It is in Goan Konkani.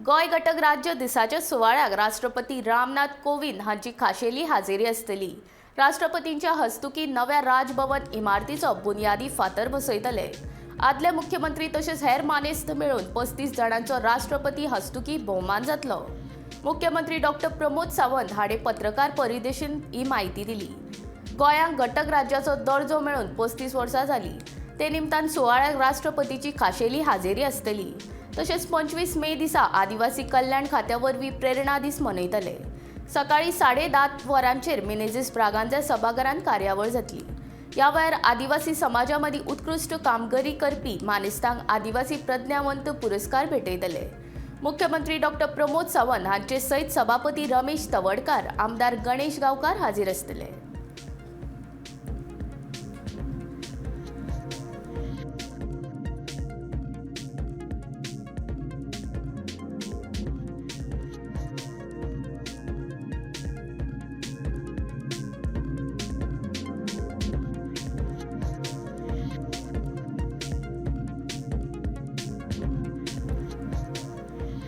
गोंय घटक राज्य दिसाच्या सुवाळ्याक राष्ट्रपती रामनाथ कोविंद हांची खाशेली हाजेरी आसतली. राष्ट्रपतींच्या हस्तुकी नव्या राजभवन इमारतीचो बुनियादी फातर बसयतले. आदले मुख्यमंत्री तशेंच हेर मानेस्त मेळून 35 जाणांचो राष्ट्रपती हस्तुकी भोवमान जातलो. मुख्यमंत्री डॉक्टर प्रमोद सावंत हांणी पत्रकार परिशदेंत ही म्हायती दिली. गोंयांक घटक राज्याचो दर्जो मेळून 35 वर्सां जाली. ते निमतान सुवाळ्याक राष्ट्रपतीची खाशेली हाजेरी आसतली. तशेंच 25 मे दिसा आदिवासी कल्याण खात्या वरवीं प्रेरणा दीस मनयतले. सकाळी 10:30 वरांचेर मिनेझिस ब्रागांझा सभाघरांत कार्यावळ जातली. ह्या वेळार आदिवासी समाजा मदीं उत्कृश्ट कामगिरी करपी मानेस्तांक आदिवासी प्रज्ञावंत पुरस्कार भेटयतले. मुख्यमंत्री डॉक्टर प्रमोद सावंत हांचे सयत सभापती रमेश तवडकार, आमदार गणेश गांवकार हाजीर आसतले.